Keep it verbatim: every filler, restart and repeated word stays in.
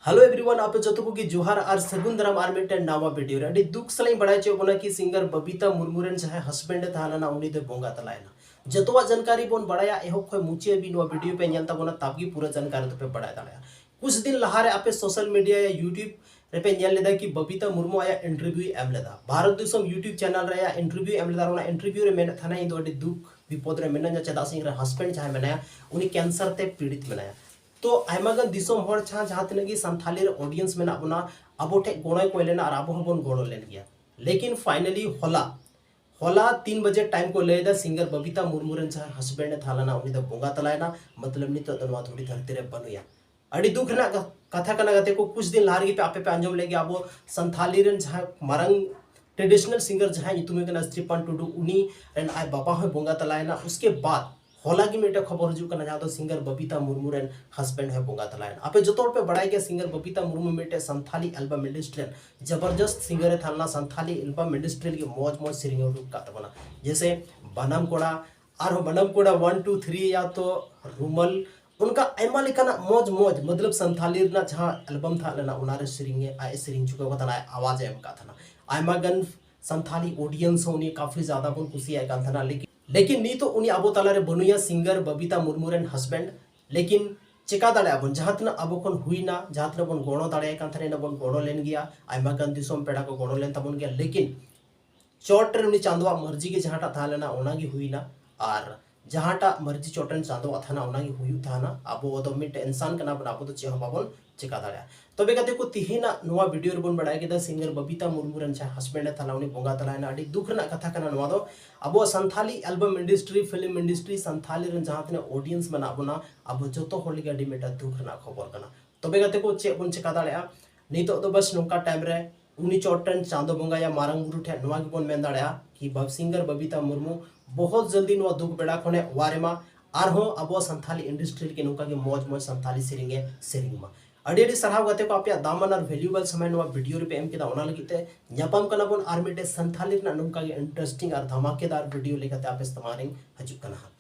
Hello everyone, ᱟᱯᱮ ᱡᱚᱛᱚ ᱠᱚᱜᱮ ᱡᱚᱦᱟᱨ ᱟᱨ ᱥᱟᱹᱜᱩᱱ ᱫᱟᱨᱟᱢ ᱟᱨ ᱢᱤᱫᱴᱮᱱ ᱱᱟᱣᱟ ᱵᱷᱤᱰᱤᱭᱳ ᱨᱮ᱾ ᱟᱹᱰᱤ ᱫᱩᱠ ᱥᱟᱞᱟᱜ ᱤᱧ ᱵᱟᱲᱟᱭ ᱦᱚᱪᱚᱭᱮᱫ ᱵᱚᱱᱟ ᱠᱤ ᱥᱤᱝᱜᱟᱨ ᱵᱟᱵᱤᱛᱟ ᱢᱩᱨᱢᱩ ᱨᱮᱱ ᱡᱟᱦᱟᱸᱭ ᱦᱟᱥᱵᱮᱱᱰ ᱮ ᱛᱟᱦᱮᱸ ᱞᱮᱱᱟ, ᱩᱱᱤ ᱫᱚᱭ ᱵᱚᱸᱜᱟ ᱛᱟᱞᱟᱭᱮᱱᱟ᱾ ᱡᱚᱛᱚᱣᱟᱜ ᱡᱟᱱᱠᱟᱨᱤ ᱵᱚᱱ ᱵᱟᱲᱟᱭᱟ, ᱮᱦᱚᱵ ᱠᱷᱚᱱ ᱢᱩᱪᱟᱹᱫ ᱦᱟᱹᱵᱤᱡ ᱱᱚᱣᱟ ᱵᱷᱤᱰᱤᱭᱳ ᱯᱮ ᱧᱮᱞ ᱛᱟᱵᱚᱱᱟ, ᱛᱟᱵ ᱜᱮ ᱯᱩᱨᱟᱹ ᱡᱟᱱᱠᱟᱨᱤ ᱫᱚᱯᱮ ᱵᱟᱲᱟᱭ ᱫᱟᱲᱮᱭᱟᱜᱼᱟ᱾ ᱠᱩᱪ ᱫᱤᱱ ᱞᱟᱦᱟ ᱨᱮ ᱟᱯᱮ ᱥᱳᱥᱟᱞ ᱢᱤᱰᱤᱭᱟ ᱭᱟ YouTube ᱨᱮᱯᱮ ᱧᱮᱞ ᱞᱮᱫᱟ ᱠᱤ ᱵᱟᱵᱤᱛᱟ ᱢᱩᱨᱢᱩ ᱟᱭᱟᱜ ᱤᱱᱴᱟᱨᱵᱷᱤᱭᱩᱭ ᱮᱢ ᱞᱮᱫᱟ᱾ ᱵᱷᱟᱨᱚᱛ ᱫᱤᱥᱚᱢ YouTube ᱪᱮᱱᱮᱞ ᱨᱮ ᱟᱭᱟᱜ ᱤᱱᱴᱟᱨᱵᱷᱤᱭᱩᱭ ᱮᱢ ᱞᱮᱫᱟ, ᱟᱨ ᱚᱱᱟ ᱤᱱᱴᱟᱨᱵᱷᱤᱭᱩ ᱨᱮ ᱢᱮᱱᱮᱫ ᱛᱟᱦᱮᱱᱟ, "ᱤᱧ ᱫᱚ ᱟᱹᱰᱤ ᱫᱩᱠ ᱵᱤᱯᱚᱫ ᱨᱮ ᱢᱮᱱᱟᱹᱧᱟ, ᱪᱮᱫᱟᱜ ᱥᱮ ᱤᱧ ᱨᱮᱱ ᱦᱟᱥᱵᱮᱱᱰ ᱡᱟᱦᱟᱸᱭ ᱢᱮᱱᱟᱭᱟ, ᱩᱱᱤ ᱠᱮᱱᱥᱟᱨ ᱛᱮ ᱯᱤᱲᱤᱛ ᱢᱮᱱᱟᱭᱟ᱾" ᱛᱚ ᱟᱭᱢᱟ ᱜᱟᱱ ᱫᱤᱥᱚᱢ ᱦᱚᱲ ᱡᱟᱦᱟᱸ, ᱡᱟᱦᱟᱸ ᱛᱤᱱᱟᱹᱜ ᱜᱮ ᱥᱟᱱᱛᱷᱟᱞᱤ ᱨᱮ ᱚᱰᱤᱭᱮᱱᱥ ᱢᱮᱱᱟᱜ ᱵᱚᱱᱟ, ᱟᱵᱚ ᱴᱷᱮᱱ ᱜᱚᱲᱚᱭ ᱠᱚᱭ ᱞᱮᱱᱟ ᱟᱨ ᱟᱵᱚ ᱦᱚᱸᱵᱚᱱ ᱜᱚᱲᱚ ᱞᱮᱱ ᱜᱮᱭᱟ᱾ ᱞᱮᱠᱤᱱ ᱯᱷᱟᱭᱱᱟᱞᱤ ᱦᱚᱞᱟ, ᱦᱚᱞᱟ ᱛᱤᱱ ᱵᱟᱡᱮ ᱴᱟᱭᱤᱢ ᱠᱚ ᱞᱟᱹᱭ ᱮᱫᱟ, ᱥᱤᱝᱜᱟᱨ ᱵᱟᱵᱤᱛᱟ ᱢᱩᱨᱢᱩ ᱨᱮᱱ ᱡᱟᱦᱟᱸᱭ ᱦᱟᱥᱵᱮᱱᱰ ᱮ ᱛᱟᱦᱮᱸ ᱞᱮᱱᱟ, ᱩᱱᱤ ᱫᱚ ᱵᱚᱸᱜᱟ ᱛᱟᱞᱟᱭᱮᱱᱟ᱾ ᱢᱚᱛᱞᱚᱵ ᱱᱤᱛᱚᱜ ᱫᱚ ᱱᱚᱣᱟ ᱫᱷᱩᱲᱤ ᱫᱷᱟᱹᱨᱛᱤ ᱨᱮ ᱵᱟᱹᱱᱩᱭᱟ᱾ ᱟᱹᱰᱤ ᱫᱩᱠ ᱨᱮᱱᱟᱜ ᱠᱟ-, ᱠᱟᱛᱷᱟ ᱠᱟᱱᱟ ᱜᱟᱛᱮ ᱠᱚ᱾ ᱠᱩᱪ ᱫᱤᱱ ᱞᱟᱦᱟ ᱨᱮᱜᱮ ᱯᱮ, ᱟᱯᱮ ᱯᱮ ᱟᱸᱡᱚᱢ ᱞᱮᱫ ᱜᱮᱭᱟ, ᱟᱵᱚ ᱥᱟᱱᱛᱷᱟᱞᱤ ᱨᱮᱱ ᱡᱟᱦᱟᱸᱭ ᱢᱟᱨᱟᱝ ᱴᱨᱮᱰᱤᱥᱚᱱᱟᱞ ᱥᱤᱝᱜᱟᱨ ᱡᱟᱦᱟᱸᱭ ᱧᱩᱛᱩᱢ ᱦᱩᱭᱩᱜ ᱠᱟᱱᱟ ᱥᱨᱤᱯᱟᱱ ᱴᱩᱰᱩ, ᱩᱱᱤ ᱨᱮᱱ ᱟᱡ ᱵᱟᱵᱟ ᱦᱚᱸᱭ ᱵᱚᱸᱜᱟ ᱛᱟᱞᱟᱭᱮᱱᱟ᱾ ᱩᱥᱠᱮ ᱵᱟᱫ ᱦᱚᱞᱟ ᱜᱮ ᱢᱤᱫᱴᱮᱱ ᱠᱷᱚᱵᱚᱨ ᱦᱤᱡᱩᱜ ᱠᱟᱱᱟ, ᱡᱟᱦᱟᱸ ᱫᱚ ᱥᱤᱝᱜᱟᱨ ᱵᱟᱵᱤᱛᱟ ᱢᱩᱨᱢᱩ ᱨᱮᱱ ᱦᱟᱥᱵᱮᱱᱰ ᱦᱚᱸᱭ ᱵᱚᱸᱜᱟ ᱛᱟᱞᱟᱭᱮᱱᱟ᱾ ᱟᱯᱮ ᱡᱚᱛᱚ ᱦᱚᱲ ᱯᱮ ᱵᱟᱲᱟᱭ ᱜᱮᱭᱟ, ᱥᱤᱝᱜᱟᱨ ᱵᱟᱵᱤᱛᱟ ᱢᱩᱨᱢᱩ ᱢᱤᱫᱴᱮᱱ ᱥᱟᱱᱛᱷᱟᱞᱤ ᱮᱞᱵᱟᱢ ᱤᱱᱰᱟᱥᱴᱨᱤ ᱨᱮᱱ ᱡᱚᱵᱚᱨᱫᱚᱥᱛ ᱥᱤᱝᱜᱟᱨ ᱮ ᱛᱟᱦᱮᱸ ᱞᱮᱱᱟ᱾ ᱥᱟᱱᱛᱷᱟᱞᱤ ᱮᱞᱵᱟᱢ ᱤᱱᱰᱟᱥᱴᱨᱤ ᱞᱟᱹᱜᱤᱫ ᱢᱚᱡᱽ ᱢᱚᱡᱽ ᱥᱮᱨᱮᱧ ᱮ ᱩᱰᱩᱠ ᱟᱠᱟᱫ ᱛᱟᱵᱚᱱᱟ, ᱡᱮᱭᱥᱮ ᱵᱟᱱᱟᱢ ᱠᱚᱲᱟ, ᱟᱨᱦᱚᱸ ᱵᱟᱱᱟᱢ ᱠᱚᱲᱟ ᱚᱣᱟᱱ ᱴᱩ ᱛᱷᱨᱤ ᱭᱟ ᱛᱚ ᱨᱩᱢᱟᱞ, ᱚᱱᱠᱟ ᱟᱭᱢᱟ ᱞᱮᱠᱟᱱᱟᱜ ᱢᱚᱡᱽ ᱢᱚᱡᱽ, ᱢᱚᱛᱞᱚᱵ ᱥᱟᱱᱛᱷᱟᱞᱤ ᱨᱮᱱᱟᱜ ᱡᱟᱦᱟᱸ ᱮᱞᱵᱟᱢ ᱛᱟᱦᱮᱸ ᱞᱮᱱᱟ, ᱚᱱᱟᱨᱮ ᱥᱮᱨᱮᱧ ᱮ, ᱟᱡ ᱮ ᱥᱮᱨᱮᱧ ᱦᱚᱪᱚ ᱠᱟᱫᱟ, ᱟᱡ ᱟᱣᱟᱡᱽ ᱮ ᱮᱢ ᱟᱠᱟᱫ ᱛᱟᱦᱮᱱᱟ᱾ ᱟᱭᱢᱟ ᱜᱟᱱ ᱥᱟᱱᱛᱷᱟᱞᱤ ᱚᱰᱤᱭᱮᱱᱥ ᱦᱚᱸ ᱩᱱᱤ ᱠᱟᱯᱷᱤ ᱡᱟᱫᱟ ᱵᱚᱱ ᱠᱩᱥᱤᱭᱟᱭ ᱠᱟᱱ ᱛᱟᱦᱮᱱᱟ, ᱞᱮᱠᱤᱱ, ᱞᱮᱠᱤᱱ ᱱᱤᱛᱚᱜ ᱩᱱᱤ ᱟᱵᱚ ᱛᱟᱞᱟᱨᱮ ᱵᱟᱹᱱᱩᱭᱟ, ᱥᱤᱝᱜᱟᱨ ᱵᱟᱵᱤᱛᱟ ᱢᱩᱨᱢᱩ ᱨᱮᱱ ᱦᱟᱥᱵᱮᱱᱰ᱾ ᱞᱮᱠᱤᱱ ᱪᱮᱠᱟ ᱫᱟᱲᱮᱭᱟᱜᱼᱟ ᱵᱚᱱ, ᱡᱟᱦᱟᱸ ᱛᱤᱱᱟᱹᱜ ᱟᱵᱚ ᱠᱷᱚᱱ ᱦᱩᱭᱱᱟ, ᱡᱟᱦᱟᱸ ᱛᱤᱱᱟᱹᱜ ᱵᱚᱱ ᱜᱚᱲᱚ ᱫᱟᱲᱮᱭᱟᱭ ᱠᱟᱱ ᱛᱟᱦᱮᱱᱟ, ᱤᱱᱟᱹᱜ ᱵᱚᱱ ᱜᱚᱲᱚ ᱞᱮᱱ ᱜᱮᱭᱟ᱾ ᱟᱭᱢᱟ ᱜᱟᱱ ᱫᱤᱥᱚᱢ ᱯᱮᱲᱟ ᱠᱚ ᱜᱚᱲᱚ ᱞᱮᱱ ᱛᱟᱵᱚᱱ ᱜᱮᱭᱟ, ᱞᱮᱠᱤᱱ ᱪᱚᱴ ᱨᱮ ᱩᱱᱤ ᱪᱟᱸᱫᱳᱣᱟᱜ ᱢᱟᱹᱨᱡᱤ ᱜᱮ ᱡᱟᱦᱟᱸᱴᱟᱜ ᱛᱟᱦᱮᱸ ᱞᱮᱱᱟ, ᱚᱱᱟ ᱜᱮ ᱦᱩᱭᱱᱟ᱾ ᱟᱨ ᱡᱟᱦᱟᱸᱴᱟᱜ ᱢᱟᱹᱨᱡᱤ ᱪᱚᱴ ᱨᱮᱱ ᱪᱟᱸᱫᱳᱣᱟᱜ ᱛᱟᱦᱮᱱᱟ, ᱚᱱᱟ ᱜᱮ ᱦᱩᱭᱩᱜ ᱛᱟᱦᱮᱱᱟ᱾ ᱟᱵᱚ ᱫᱚ ᱢᱤᱫᱴᱮᱱ ᱤᱱᱥᱟᱱ ᱠᱟᱱᱟ ᱵᱚᱱ, ᱟᱵᱚ ᱫᱚ ᱪᱮᱫ ᱦᱚᱸ ᱵᱟᱵᱚᱱ ᱪᱮᱠᱟ ᱫᱟᱲᱮᱭᱟᱜᱼᱟ᱾ ᱛᱚᱵᱮ ᱜᱟᱛᱮ ᱠᱚ, ᱛᱤᱦᱤᱧᱟᱜ ᱱᱚᱣᱟ ᱵᱷᱤᱰᱤᱭᱳ ᱨᱮᱵᱚᱱ ᱵᱟᱲᱟᱭ ᱠᱮᱫᱟ, ᱥᱤᱝᱜᱟᱨ ᱵᱟᱵᱤᱛᱟ ᱢᱩᱨᱢᱩ ᱨᱮᱱ ᱡᱟᱦᱟᱸᱭ ᱦᱟᱥᱵᱮᱱᱰ ᱮ ᱛᱟᱦᱮᱸ ᱞᱮᱱᱟ, ᱩᱱᱤ ᱵᱚᱸᱜᱟ ᱛᱟᱞᱟᱭᱮᱱᱟ᱾ ᱟᱹᱰᱤ ᱫᱩᱠ ᱨᱮᱱᱟᱜ ᱠᱟᱛᱷᱟ ᱠᱟᱱᱟ ᱱᱚᱣᱟ ᱫᱚ᱾ ᱟᱵᱚᱣᱟᱜ Santali album industry, film industry, Santali ᱨᱮᱱ ᱡᱟᱦᱟᱸ ᱛᱤᱱᱟᱹᱜ ᱚᱰᱤᱭᱮᱱᱥ ᱢᱮᱱᱟᱜ ᱵᱚᱱᱟ, ᱟᱵᱚ ᱡᱚᱛᱚ ᱦᱚᱲ ᱞᱟᱹᱜᱤᱫ ᱟᱹᱰᱤ ᱢᱤᱫᱴᱟᱝ ᱫᱩᱠ ᱨᱮᱱᱟᱜ ᱠᱷᱚᱵᱚᱨ ᱠᱟᱱᱟ᱾ ᱛᱚᱵᱮ ᱜᱟᱛᱮ ᱠᱚ, ᱪᱮᱫ ᱵᱚᱱ ᱪᱮᱠᱟ ᱫᱟᱲᱮᱭᱟᱜᱼᱟ? ᱱᱤᱛᱚᱜ ᱫᱚ ᱵᱟᱥ ᱱᱚᱝᱠᱟ ᱴᱟᱭᱤᱢ ᱨᱮ ᱩᱱᱤ ᱪᱚᱴ ᱨᱮᱱ ᱪᱟᱸᱫᱳ ᱵᱚᱸᱜᱟ ᱭᱟ ᱢᱟᱨᱟᱝ ᱵᱩᱨᱩ ᱴᱷᱮᱱ ᱱᱚᱣᱟ ᱜᱮᱵᱚᱱ ᱢᱮᱱ ᱫᱟᱲᱮᱭᱟᱜᱼᱟ ᱠᱤ ᱵᱟᱵ ᱥᱤᱝᱜᱟᱨ ᱵᱟᱵᱤᱛᱟ ᱢᱩᱨᱢᱩ ᱵᱚᱦᱚᱛ ᱡᱚᱞᱫᱤ ᱱᱚᱣᱟ ᱫᱩᱠ ᱵᱮᱲᱟ ᱠᱷᱚᱱᱮ ᱚᱣᱟᱨ ᱮᱢᱟ, ᱟᱨᱦᱚᱸ ᱟᱵᱚ ᱥᱟᱱᱛᱷᱟᱞᱤ ᱤᱱᱰᱟᱥᱴᱨᱤ ᱞᱟᱹᱜᱤᱫ ᱱᱚᱝᱠᱟ ᱜᱮ ᱢᱚᱡᱽ ᱢᱚᱡᱽ ᱥᱟᱱᱛᱷᱟᱞᱤ ᱥᱮᱨᱮᱧ ᱮ ᱥᱮᱨᱮᱧ ᱢᱟ᱾ ᱟᱹᱰᱤ ᱟᱹᱰᱤ ᱥᱟᱨᱦᱟᱣ ᱜᱟᱛᱮ ᱠᱚ, ᱟᱯᱮᱭᱟᱜ ᱫᱟᱢᱟᱱ ᱟᱨ ᱵᱷᱮᱞᱩᱭᱮᱵᱚᱞ ᱥᱚᱢᱚᱭ ᱱᱚᱣᱟ ᱵᱷᱤᱰᱤᱭᱳ ᱨᱮᱯᱮ ᱮᱢ ᱠᱮᱫᱟ, ᱚᱱᱟ ᱞᱟᱹᱜᱤᱫ ᱛᱮ᱾ ᱧᱟᱯᱟᱢ ᱠᱟᱱᱟ ᱵᱚᱱ ᱟᱨ ᱢᱤᱫᱴᱮᱡ ᱥᱟᱱᱛᱷᱟᱞᱤ ᱨᱮᱱᱟᱜ ᱱᱚᱝᱠᱟ ᱜᱮ ᱤᱱᱴᱟᱨᱮᱥᱴᱤᱝ ᱟᱨ ᱫᱷᱟᱢᱟᱠᱮᱫᱟᱨ ᱵᱷᱤᱰᱤᱭᱳ ᱞᱮᱠᱟᱛᱮ ᱟᱯᱮ ᱥᱟᱢᱟᱝ ᱨᱤᱧ ᱦᱤᱡᱩᱜ ᱠᱟᱱᱟ ᱦᱟᱸᱜ᱾